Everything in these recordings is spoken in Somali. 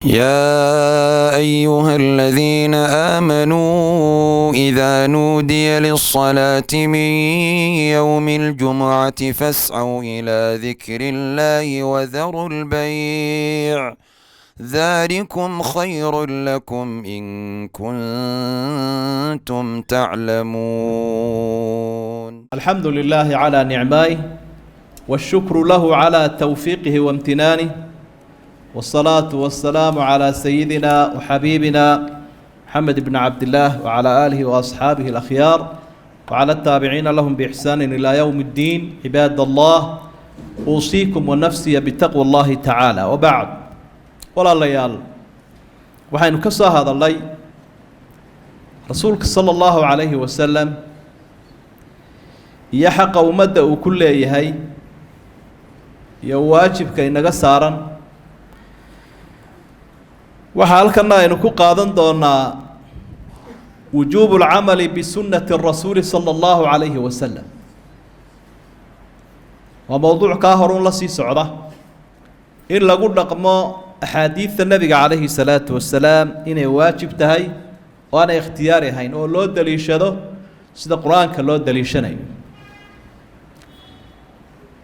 يا أيها الذين آمنوا إذا نودي للصلاة من يوم الجمعة فاسعوا إلى ذكر الله وذروا البيع ذلكم خير لكم إن كنتم تعلمون. الحمد لله على نعمائه، والشكر له على توفيقه وامتنانه، والصلاة والسلام على سيدنا وحبيبنا محمد بن عبد الله وعلى آله وأصحابه الأخيار وعلى التابعين لهم بإحسان إلى يوم الدين. عباد الله، أوصيكم ونفسي بتقوى الله تعالى، وبعد. Walaalayaal, waxaynu ka soo hadalnay rasuulka sala allahu calayhi wasalam iyo xaqa ummadda uu ku leeyahay iyo waajibka inaga saaran. Waxaa halkana aynu ku qaadan doonaa wujuubu alcamali bisunnati rasuuli sala allahu calayhi wasalam. Waa mowduuc kaa horun la sii socda, in lagu dhaqmo axaadiidta nebiga calayhi salaatu wasalaam inay waajib tahay oo aanay ikhtiyaari ahayn, oo loo daliishado sida Qur-aanka loo daliishanayo.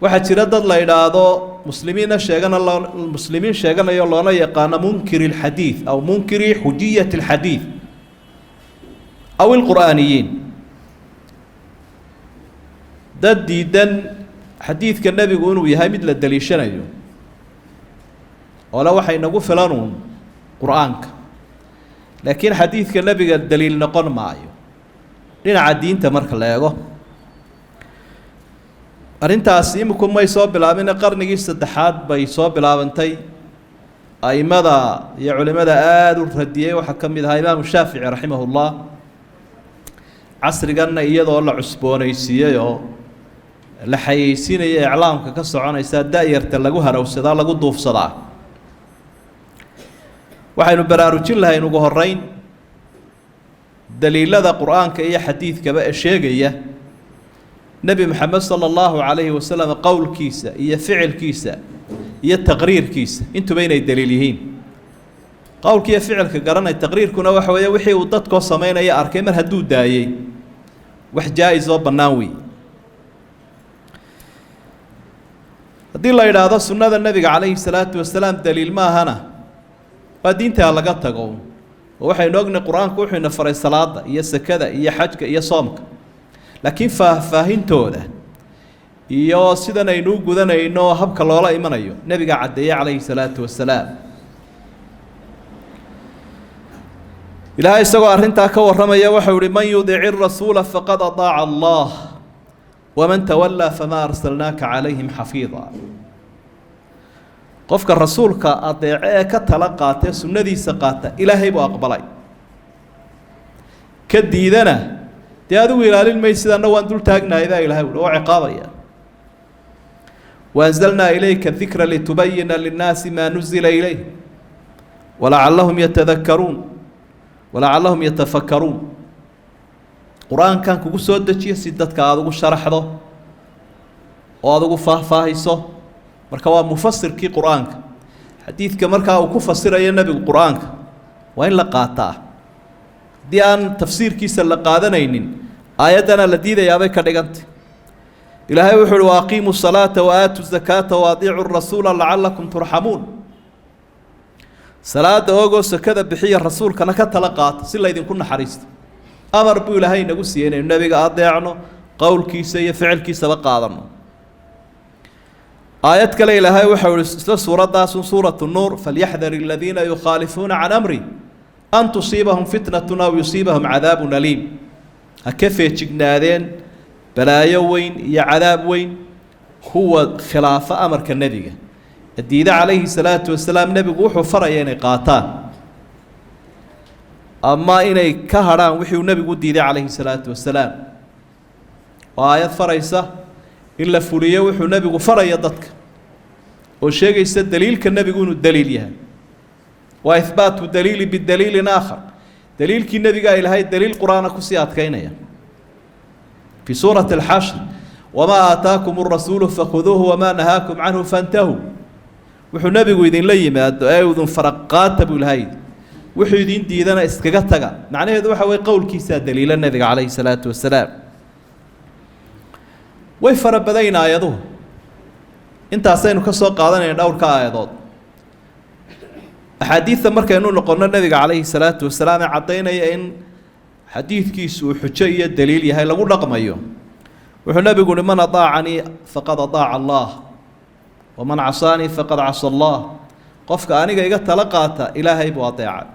Waxaa jira dad la idhaahdo muslimiinna sheegana loo muslimiin sheeganayo, loona yaqaano munkiri alxadiid aw munkiri xujiyati alxadiid aw ilqur'aaniyiin, dad diidan xadiidka nebigu inuu yahay mid la daliishanayo, ole waxay nagu filanuun Qur-aanka, laakiin xadiidka nebiga daliil noqon maayo dhinaca diinta marka la eego. Arrintaasi iminku may soo bilaabine, qarnigii saddexaad bay soo bilaabantay. Aimada iyo culimada aada u radiyey waxaa ka mid ahaa Imaamu Shaafici raximahullah. Casriganna iyadoo la cusboonaysiiyey oo la xayeysiinaya iclaamka ka soconaysaa, da-yarta lagu harawsadaa, lagu duufsadaa. Waxaynu baraarujin lahayn ugu horeyn daliilada Qur-aanka iyo xadiidkaba ee sheegaya Nebi Moxamed sala allahu calayhi wasalam qowlkiisa iyo ficilkiisa iyo taqriirkiisa intuba inay daliil yihiin. Qowlka iyo ficilka garanay, taqriirkuna waxa weeye wixii uu dadkoo samaynaya arkay, mar hadduu daayey, wax jaa-is oo bannaan wey. Haddii la idhaahdo sunnada nebiga calayhi salaatu wasalaam daliil maahana, waa diintaa laga tago. Oo waxaynu ognay Qur-aanku wuxuu ina faray salaada iyo sakada iyo xajka iyo soomka, laakiin faahfaahintooda iyo sidan aynu u gudanayno, habka loola imanayo, nebigaa caddeeye calayhi salaatu wasalaam. Ilaahay isagoo arrintaa ka warramaya waxau ihi: "Man yudici rasuula faqad adaaca Allah, waman tawallaa famaa arsalnaaka calayhim xafiida." Qofka rasuulka adeece ee ka tala qaatee sunnadiisa qaata, Ilaahay buu aqbalay. Ka diidana, dee adigu ilaalin maysid, anna waan dul taagnahay baa Ilahay uhi oo ciqaabaya. "Waanzalnaa ilayka dikra litubayina linnaasi maa nuzila ilayh walacallahum yatadakaruun walacallahum yatafakkaruun." Qur-aankan kugu soo dejiyo si dadka aada ugu sharaxdo oo aada ugu faahfaahiso. Marka waa mufasirkii Qur-aanka. Xadiidka markaa uu ku fasirayo nebigu Qur-aanka waa in la qaataa. Haddii aan tafsiirkiisa la qaadanaynin, aayaddana la diidayaabay ka dhigantay. Ilaahay wuxu uhi: "Waaqiimuu salaata wa aatu zakaata wa adiicu rasuula lacalakum turxamuun." Salaada oogoo, sakada bixiya, rasuulkana ka tala qaata si laydinku naxariisto. Amar buu Ilaahay inagu siiyey inaynu nebiga adeecno, qowlkiisa iyo ficilkiisaba qaadano. Aayad kale Ilaahay waxau ihi, isla suuradaasun, suuratu Nuur: "Falyaxdar aladiina yukhaalifuuna can amri an tusiibahum fitnatun aw yusiibahum cadaabun aliim." Ha ka feejignaadeen balaayo weyn iyo cadaab weyn kuwa khilaafa amarka nebiga, diida calayhi salaatu wasalaam. Nebigu wuxuu faraya inay qaataan ama inay ka hadhaan wixii uu nebigu u diiday calayhi salaatu wasalaam. Waa aayad faraysa in la fuliyo wuxuu nebigu faraya dadka, oo sheegaysa daliilka nebigu inuu daliil yahay. Waa ihbaatu daliili bidaliilin aakhar. Daliilkii nebigaa Ilaahay daliil Qur-aana kusii adkaynaya fii suurati alxashr: "Wamaa aataakum arasuulu fakhuduuhu wamaa nahaakum canhu fantahuu." Wuxuu nebigu idinla yimaado ee idin faraqaata buu ilahay, wuxuu idin diidana iskaga taga. Macnaheedu waxa weye qowlkiisaa daliila nebiga calayhi salaatu wasalaam. Way fara badayn aayaduhu, intaasaynu ka soo qaadanayna dhowrka aayadood. Axaadiidta markaynu noqonno nebiga calayhi salaatu wasalaam ee caddaynaya in xadiidkiisu uu xujo iyo daliil yahay lagu dhaqmayo, wuxuu nebigu uhi: man adaacanii faqad adaaca allah, waman casaanii faqad casa allah. Qofka aniga iga tala qaata ilaahay buu adeecay,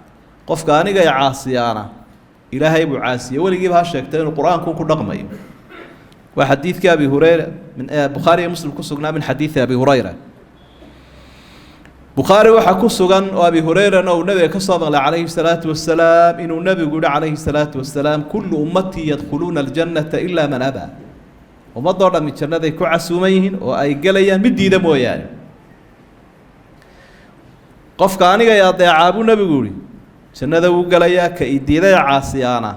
qofka aniga i caasiyaana ilaahay buu caasiyey. Weligiiba ha sheegtay inuu qur-aanku ku dhaqmayo. Waa xadiidkii abi hureyra min Bukhaari iyo Muslim ku sugnaa, min xadiidi abi hurayra. Bukhaari waxaa ku sugan oo abi hureyrana uu nabiga ka soo maqlay calayhi salaatu wasalaam inuu nebigu yihi calayhi salaatu wasalaam: kullu ummatii yadkhuluuna aljannata ilaa man abaa. Ummadoo dhammi jannaday ku casuuman yihiin oo ay gelayaan, mid diida mooyaane. Qofka aniga i adeecaa, buu nebigu yihi, jannada wuu gelayaa, ka i diiday caasiyaana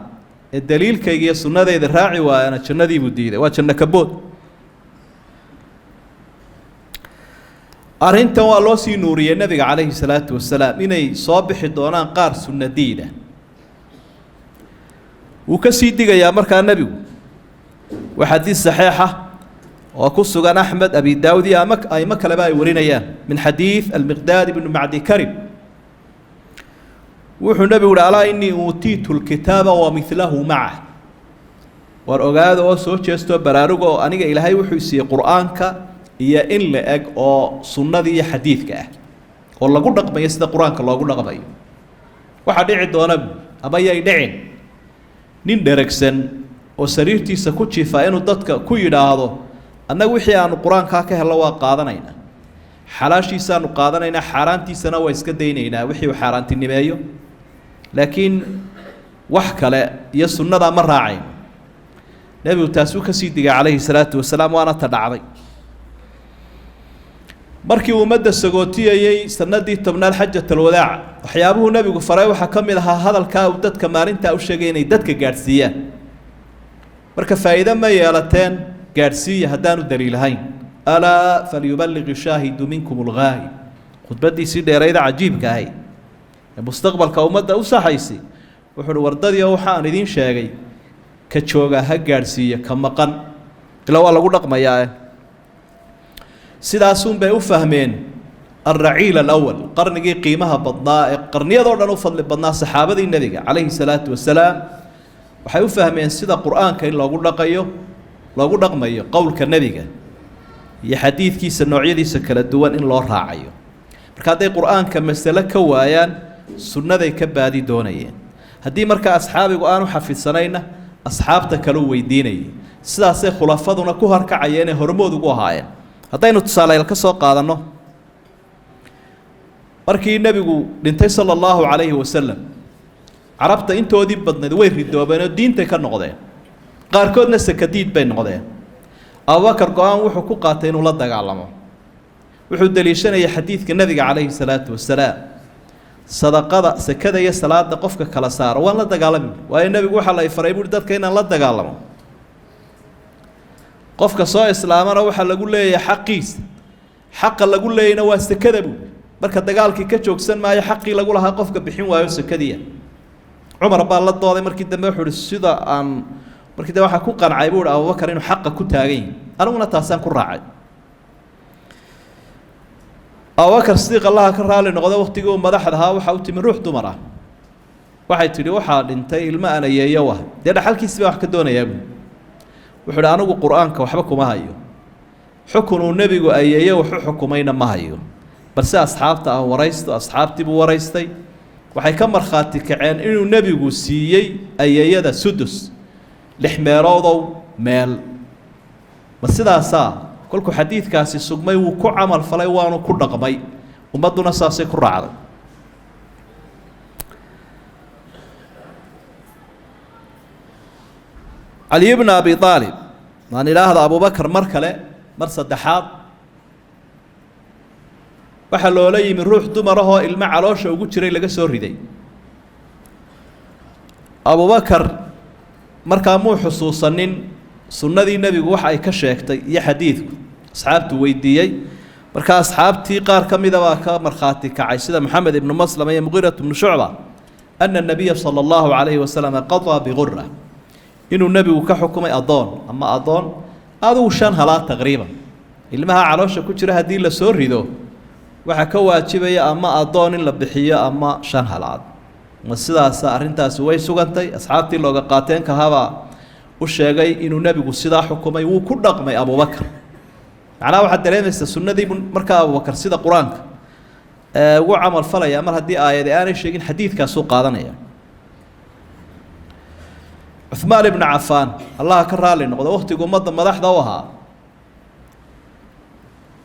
ee daliilkayga iyo sunnadayda raaci waayana jannadiibuu diiday, waa janno kabood. Arrintan waa loo sii nuuriyey nebiga calayhi salaatu wasalaam inay soo bixi doonaan qaar sunna diida. Wuu ka sii digayaa markaa nebigu. Waa xadiid saxiixa oo ku sugan Axmed, Abi Daawud iyo ama aimo kaleba ay warinayaan, min xadiid Almiqdaad ibnu Macdi Karib. Wuxuu nebigu uhi: alaa inii uutiitu lkitaaba wa midlahu macah. War ogaada oo soo jeestoo baraaruga oo aniga ilaahay wuxuu siiyey qur-aanka iyo in la eg oo sunnadii iyo xadiidka ah oo lagu dhaqmayo sida qur-aanka loogu dhaqmayo. Waxaa dhici doona ama yay dhicin nin dheregsan oo sariirtiisa ku jiifa inuu dadka ku yidhaahdo: annaga wixii aanu qur-aankaa ka helno waa qaadanaynaa, xalaashiisaanu qaadanaynaa, xaaraantiisana waa iska daynaynaa wixii uu xaaraantinimeeyo, laakiin wax kale iyo sunnadaa ma raacayno. Nebigu taasuu kasii digay calayhi salaatu wasalaam, waana ta dhacday markii ummadda sagootiyayey sanadii 10aad xajatalwadaac. Waxyaabuhuu nebigu faray waxaa ka mid ahaa hadalkaa uu dadka maalintaa u sheegay inay dadka gaadhsiiyaan. Marka faa'iide ma yeelateen gaadhsiiya haddaanu daliilahayn. Alaa falyuballiq shaahidu minkum alghaayib. Khudbaddiisii dheerayda cajiibka ahayd ee mustaqbalka ummadda u saxaysay, wuxuu uhi: wardadiio waxaan idiin sheegay ka joogaa ha gaadhsiiya ka maqan, ila waa lagu dhaqmayaa. Sidaasuun bay u fahmeen alraciil alawal, qarnigii qiimaha badnaa ee qarniyadoo dhan u fadli badnaa, saxaabadii nebiga calayhi salaatu wasalaam. Waxay u fahmeen sida qur-aanka in loogu dhaqayo, loogu dhaqmayo qowlka nebiga iyo xadiidkiisa noocyadiisa kala duwan in loo raacayo. Marka hadday qur-aanka masale ka waayaan, sunnaday ka baadi doonayeen. Haddii marka asxaabigu aanu xafidsanayna, asxaabta kaleu weydiinayay. Sidaasay khulafaduna ku horkacayeen ee hormood ugu ahaayeen. Haddaynu tusaaleyl ka soo qaadanno, markii nebigu dhintay sala allahu calayhi wasalam, carabta intoodii badnayd way ridoobeen oo diintay ka noqdeen, qaarkoodna sakadiid bay noqdeen. Abubakar go-aan wuxuu ku qaatay inuu la dagaalamo. Wuxuu daliishanayay xadiidka nebiga calayhi salaatu wasalaam: sadaqada, sakada iyo salaada qofka kala saaro waan la dagaalami, waayo nebigu waxaa la faray buuhi dadka inaan la dagaalamo. Qofka soo islaamana waxaa lagu leeyahay xaqiisa, xaqa lagu leeyayna waa sakada buui. Marka dagaalkii ka joogsan maayo xaqii lagu lahaa qofka bixin waayo sakadiia. Cumar baa la dooday markii dambe, wuxuu uhi sida aan markii dambe waxaa ku qancay buu uhi Abubakar inuu xaqa ku taagan yahi, aniguna taasaan ku raacay. Abubakar Sidiiq, allaha ka raali noqdo, waqtigii uu madaxda ahaa waxaa u timi ruux dumar ah. Waxay tidhi: waxaa dhintay ilmo anayeeyo ah, dee dhaxalkiisi baa wax ka doonayaa buui. Wuxuu uhi: anigu qur-aanka waxba kuma hayo, xukun uu nebigu ayeeye waxu xukumayna ma hayo, balse asxaabta aan waraysto. Asxaabtii buu waraystay, waxay ka markhaati kaceen inuu nebigu siiyey ayeeyada sudus, 6 meeloodow meel. Ma sidaasaa? Kolkuu xadiidkaasi sugmay wuu ku camal falay, waanu ku dhaqmay, ummadduna saasay ku raacday. Caliy bna Abi Aalib, maan idhaahda Abubakar, mar kale, mar saddexaad, waxaa loola yimi ruux dumar ahoo ilmo caloosha ugu jiray laga soo riday. Abubakar markaa muu xusuusanin sunnadii nebigu wax ay ka sheegtay iyo xadiidku. Asxaabtu weydiiyey, Marka asxaabtii qaar ka mida baa ka markhaati kacay, sida Maxamed ibnu Maslama iyo Muqiirat ibnu Shucba, ana nabiya sala allahu calayhi wasalam qadaa bigura, inuu nebigu ka xukumay addoon ama addoon adigu 5 halaad taqriiban. Ilmaha caloosha ku jira haddii la soo rido waxaa ka waajibaya ama addoon in la bixiyo ama 5 halaad. Ma sidaasa arrintaasi way sugantay. Asxaabtii looga qaateenkahabaa u sheegay inuu nebigu sidaa xukumay, wuu ku dhaqmay Abubakar. Macnaha waxaad dareemaysaa sunnadiibu markaa Abubakar sida qur-aanka ugu camal falaya, mar haddii aayadi aanay sheegin xadiidkaasuu qaadanaya. Cuhmaan ibnu Cafaan, Allaha ka raali noqdo, wakhtigu ummadda madaxda u ahaa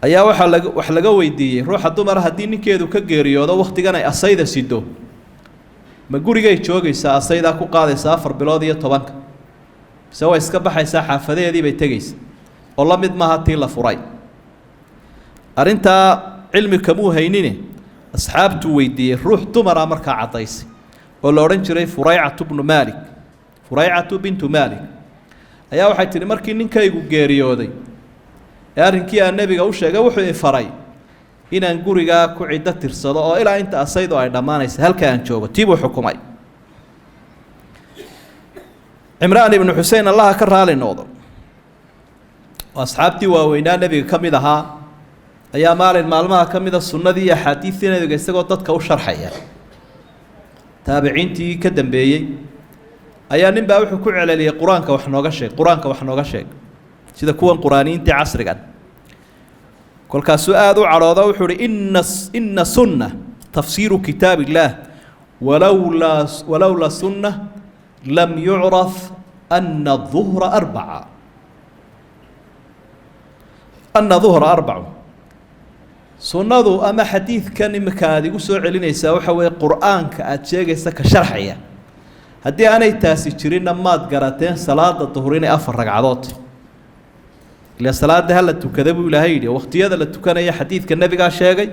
ayaa waxaa laga wax laga weydiiyey ruuxa dumara haddii ninkeedu ka geeriyoodo wakhtigan ay asayda sido, ma gurigay joogaysaa asaydaa ku qaadaysaa 4 bilood iyo 10-ka, mise way iska baxaysaa xaafadeedii bay tegaysa oo la mid maaha tii la furay? Arrintaa cilmi kamuu haynine asxaabtuu weydiiyey. Ruux dumara markaa caddaysay oo la odhan jiray Furaycatu bnu Maalik, Furaycatu bintu Maalik, ayaa waxay tidhi markii ninkaygu geeriyooday ee arrinkii aan nebiga u sheegay, wuxuu i faray inaan gurigaa ku ciddo tirsado oo ilaa inta asaydu ay dhammaanaysa halka aan joogo. Tii buu xukumay. Cimraan ibnu Xusein, Allaha ka raali noqdo, oo asxaabtii waaweynaa nebiga ka mid ahaa, ayaa maalin maalmaha ka mida sunnadii iyo axaadiistii nebiga isagoo dadka u sharxaya taabiciintii ka dambeeyey, ayaa nin baa wuxuu ku celeliyey qur-aanka wax nooga sheeg, qur-aanka wax nooga sheeg, sida kuwan qur-aaniyiintii casrigan. Kolkaasuu aada u cadhooda, wuxuu uhi ina sunna tafsiiru kitaab illaah, walowlaa sunna lam yucraf ana duhra arbaca, ana duhra arbacu. Sunnadu ama xadiidkan imika aada igu soo celinaysaa waxa weeye qur-aanka aada sheegaysa ka sharxaya. Haddii aanay taasi jirinna maad garateen salaada duhur inay 4 ragcadood, ila salaada hala tukada buu Ilaahay yidhi. Waqtiyada la tukanaya xadiidka nebigaa sheegay,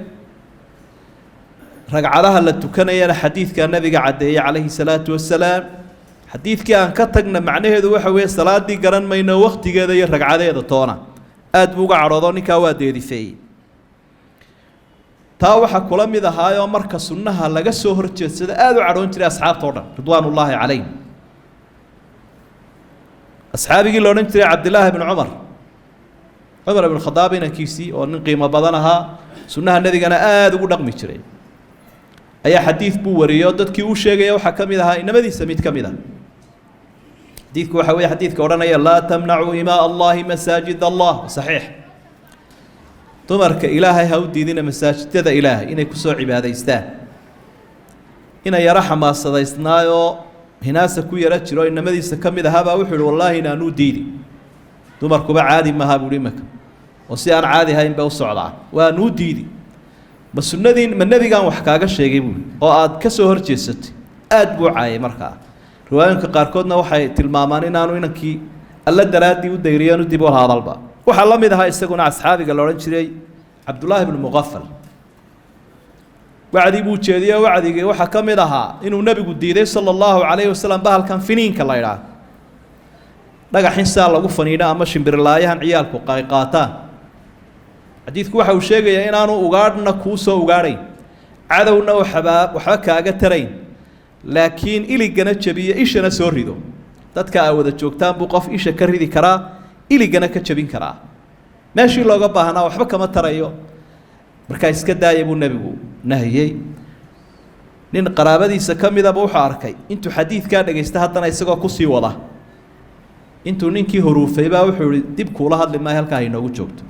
ragcadaha la tukanayana xadiidkaa nebiga caddeeyey calayhi salaatu wasalaam. Xadiidkii aan ka tagna macnaheedu waxa weeye salaadii garan mayno waqtigeeda iyo ragcadeeda toona. Aada buu uga cadhoodo, ninkaa waa deedifeeyey. Taa waxaa kula mid ahaayoo marka sunnaha laga soo horjeedsada aada u cadhoon jiray asxaabta o dhan ridwaanullaahi calayhim. Asxaabigii la odhan jiray Cabdillaahi bnu Cumar, Cumar ibnu Khadaab inankiisii, oo nin qiimo badan ahaa, sunnaha nebigana aada ugu dhaqmi jiray, ayaa xadiid buu wariyey oo dadkii uu sheegaya waxaa ka mid ahaa inamadiisa mid ka mid ah. Xadiidku waxa weeye xadiidka odhanaya laa tamnacuu imaa Allahi masaajid Allah, saxiix. Dumarka Ilaahay ha u diidina masaajidada Ilaahay inay kusoo cibaadaystaan. Ina yaro xamaasadaysnaayoo hinaasa ku yaro jiro inamadiisa ka mid ahaabaa wuxuu yihi wallaahi inaanuu diidi, dumarkuba caadi maaha buuhi imaka, oo si aan caadi ahayn bay u socdaa, waanuu diidi. Ma sunnadii ma nebigaan wax kaaga sheegay buui oo aada ka soo horjeesatay? Aada buu caayay. Markaa riwaayooyinka qaarkoodna waxay tilmaamaan inaanu inankii alla daraaddii u dayriyeen u dib u hadalba. Waxaa la mid ahaa isaguna asxaabiga la odhan jiray Cabdullaahi bnu Muqafal. Wacdi buu jeediyey, wacdigii waxaa ka mid ahaa inuu nebigu diiday sala allahu calayhi wasalam bahalkan finiinka la idhaah, dhagaxin saa lagu faniidho ama shimbirlaayahan ciyaalku qayqaataan. Xadiidku waxa uu sheegayaa inaanu ugaadhna kuu soo ugaadhayn, cadowna waxba kaaga tarayn, laakiin iligana jabiyo ishana soo rido. Dadka aa wada joogtaan buu qof isha ka ridi karaa, iligana ka jabin karaa, meeshii looga baahnaa waxba kama tarayo, markaa iska daaya buu nebigu nahiyey. Nin qaraabadiisa ka midaba wuxuu arkay intuu xadiidkaa dhegaysta haddana isagoo kusii wada. Intuu ninkii huruufay baa wuxuu ihi dib kuula hadli maayo, halkaa hainoogu joogto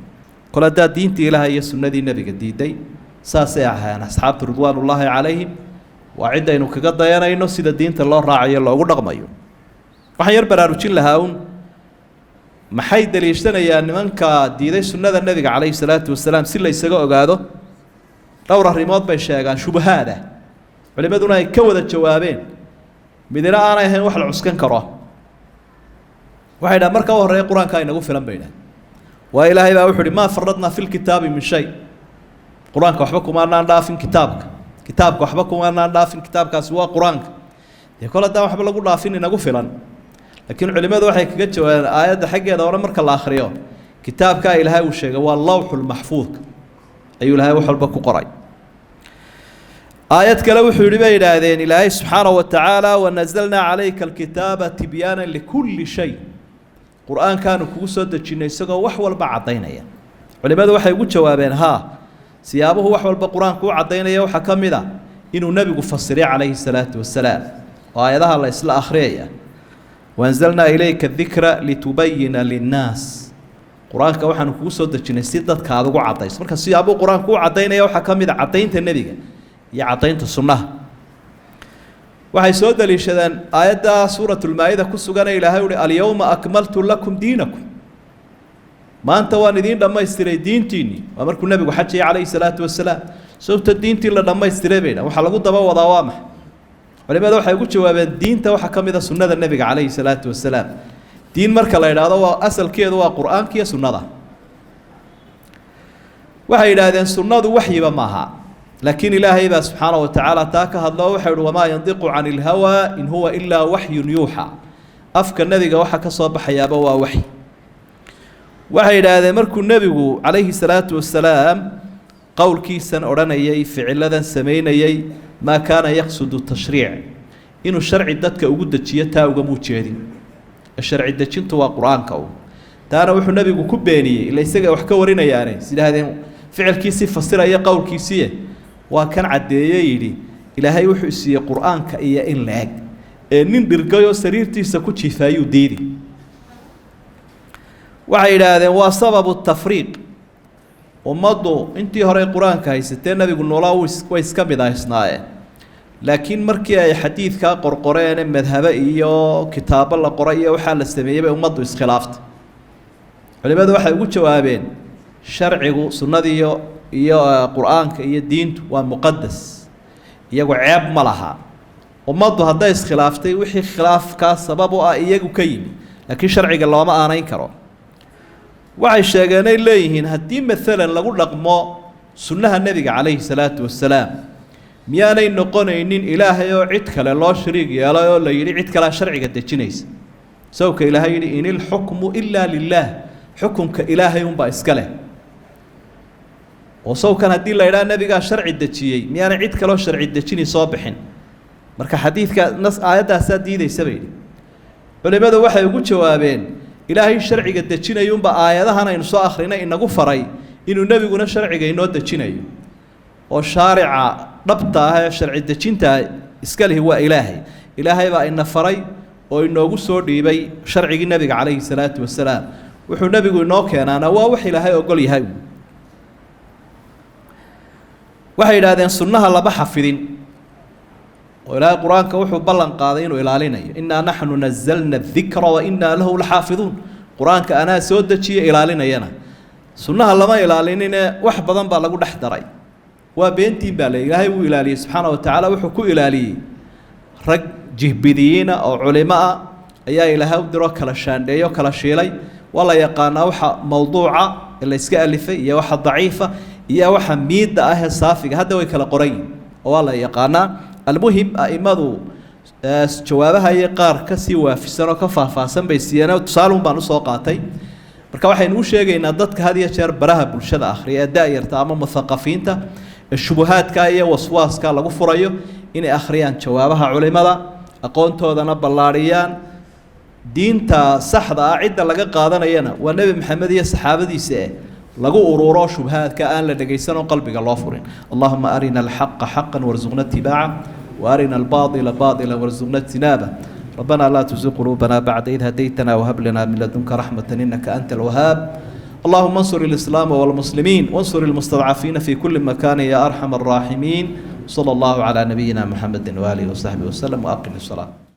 kol haddaad diintii Ilaahay iyo sunnadii nebiga diiday. Saasay ahaayeen asxaabtu ridwaanullaahi calayhim. Waa ciddaynu kaga dayanayno sida diinta loo raacayo loogu dhaqmayo. Waxaan yar baraarujin lahaa uun, maxay daliishanayaan nimanka diiday sunnada nebiga calayhi salaatu wasalaam? Si la ysaga ogaado dhowr arrimood bay sheegaan shubahaada, culimaduna ay ka wada jawaabeen, midina aanay ahayn wax la cuskan karo. Waxay dhahan marka u horreeya qur-aanka inagu filan bay dhahan. Waa Ilaahay baa wuxu uhi maa faradnaa fi lkitaabi min shay. Qur-aanka waxba kumaanaan dhaafin, kitaabka waxba kumaanaan dhaafin, kitaabkaasi waa qur-aanka. Dee kol haddaan waxba lagu dhaafin inagu filan. Laakiin culimadu waxay kaga jawaabeen aayadda xaggeeda hore marka la akhriyo kitaabkaa Ilaahay uu sheegay waa lawxulmaxfuudka. Ayuu Ilaahay wax walba ku qoray. Aayad kale wuxuu yidhi bay yidhaahdeen Ilaahay subxaanahu wa tacaala: wanazalnaa calayka alkitaaba tibyaanan likulli shay. Qur-aankaanu kugu soo dejinnay isagoo wax walba caddaynaya. Culimmadu waxay ugu jawaabeen: haa, siyaabuhu wax walba qur-aanku u caddaynaya waxaa ka mid a inuu nebigu fasiray calayhi salaatu wasalaam, oo aayadaha la isla akhriyaya. Waanzalnaa ilayka dikra litubayina linnaas. Qur-aanka waxaanu kugu soo dejinnay si dadka aad ugu caddayso. Marka siyaabuu qur-aanku u caddaynaya waxaa ka mid a caddaynta nebiga iyo caddaynta sunnaha. Waxay soo daliishadeen aayadda suuratulmaa-ida ku sugan ee Ilaahay uhi: alyawma akmaltu lakum diinakum, maanta waan idiin dhammaystiray diintiinnii. Waa markuu nebigu xajayay calayhi salaatu wasalaam. Sababta diintii la dhammaystiray bay dhan waxaa lagu daba wadaa waa maxay? Culimada waxay ugu jawaabeen: diinta waxaa ka mid a sunnada nebiga calayhi salaatu wasalaam. Diin marka la idhaahdo, waa asalkeedu waa qur-aanka iyo sunnada. Waxay yidhaahdeen sunnadu waxyiba maaha, laakiin Ilaahay baa subxaana wa tacaala taa ka hadlo. Waxau uhi: wamaa yandiqu cani ilhawaa in huwa ilaa waxyun yuuxa. Afka nebiga waxa ka soo baxayaaba waa waxy. Waxay yidhaahdeen markuu nebigu calayhi salaatu wasalaam qowlkiisan odhanayay, ficiladan samaynayey, maa kaana yaqsudu tashriic, inuu sharci dadka ugu dejiyo taa ugamuu jeedin. Sharci dejintu waa qur-aanka u. Taana wuxuu nebigu ku beeniyey, ila isaga wax ka warinayaane is yidhaahdeen ficilkiisii fasiraya qowlkiisiie, waa kan caddeeye yidhi: Ilaahay wuxuu siiyey qur-aanka iyo in la-eg, ee nin dhirgayoo sariirtiisa ku jiifaayuu diidi. Waxay yidhaahdeen waa sababu tafriiq. Ummaddu intii horey qur-aanka haysatee nebigu noolaa way iska mid ahaysnaayeen, laakiin markii ay xadiidkaa qorqoreene madhabe iyo kitaabo la qoray iyo waxaa la sameeyey bay ummaddu iskhilaaftay. Culimadu waxay ugu jawaabeen: sharcigu sunnadiiyo iyo qur-aanka iyo diintu waa muqadas, iyagu ceeb ma laha. Ummaddu hadday iskhilaaftay, wixii khilaafkaa sabab u ah iyagu ka yimi, laakiin sharciga looma aanayn karo. Waxay sheegeen ay leeyihiin: haddii maalan lagu dhaqmo sunnaha nebiga calayhi salaatu wasalaam, miyaanay noqonaynin Ilaahay oo cid kale loo shariig yeelay oo la yidhi cid kalea sharciga dejinaysa? Sawka Ilaahay yidhi: in ilxukmu ilaa lilaah, xukunka Ilaahay unbaa iska leh. Oo sawkan haddii la idhaha nebigaa sharci dejiyey, miyaanay cid kaloo sharci dejini soo bixin? Marka xadiidka nas aayaddaasaa diidaysa bay yidhi. Culimmadu waxay ugu jawaabeen: Ilaahay sharciga dejinayuunba aayadahan aynu soo akhrinay inagu faray inuu nebiguna sharciga inoo dejinayo, oo shaarica dhabta ah ee sharci dejinta iska lihi waa Ilaahay. Ilaahay baa ina faray oo inoogu soo dhiibay sharcigii nebiga calayhi salaatu wasalaam. Wuxuu nebigu inoo keenaana waa wax Ilaahay ogol yahay. Waxay yidhaahdeen sunnaha lama xafidin, oo Ilaahay qur-aanka wuxuu ballan qaaday inuu ilaalinayo: innaa naxnu nazalna adikra wa innaa lahu laxaafiduun. Qur-aanka anaa soo dejiya, ilaalinayana. Sunnaha lama ilaalinine, wax badan baa lagu dhex daray. Waa beentiin baa la. Ilaahay wuu ilaaliyey subxaana wa tacaala. Wuxuu ku ilaaliyey rag jihbidiyiina oo culimo ah ayaa Ilaahay u diro, kala shaandheeyo, kala shiilay. Waa la yaqaanaa waxa mowduuca ee la iska alifay iyo waxa daciifa iyo waxa miidda ah ee saafiga. Hadda way kala qoran yihin oo waa la yaqaanaa. Almuhim, aimadu jawaabaha iyo qaar kasii waafisan oo ka faahfaahsan bay siiyeen, tusaalun baan usoo qaatay. Marka waxaynu u sheegaynaa dadka had iyo jeer baraha bulshada akhriya ee da-yarta ama muthaqafiinta ee shubuhaadka iyo waswaaska lagu furayo inay akhriyaan jawaabaha culimada, aqoontoodana ballaadhiyaan. Diinta saxda ah cidda laga qaadanayana waa Nebi Maxamed iyo saxaabadiisa, eh lagu ururo, shubhaadka aan la dhegaysan oo qalbiga loo furin. Allahuma arina alxaqa xaqa warsuqna itibaaca, waarina albaaila baila warsuqna ijtinaaba. ربنا لا تزغ قلوبنا بعد إذ هديتنا وهب لنا من لدنك رحمة إنك أنت الوهاب. اللهم انصر الإسلام والمسلمين وانصر المستضعفين في كل مكان يا أرحم الراحمين. صلى الله على نبينا محمد وآله وصحبه وسلم، وأقم الصلاة.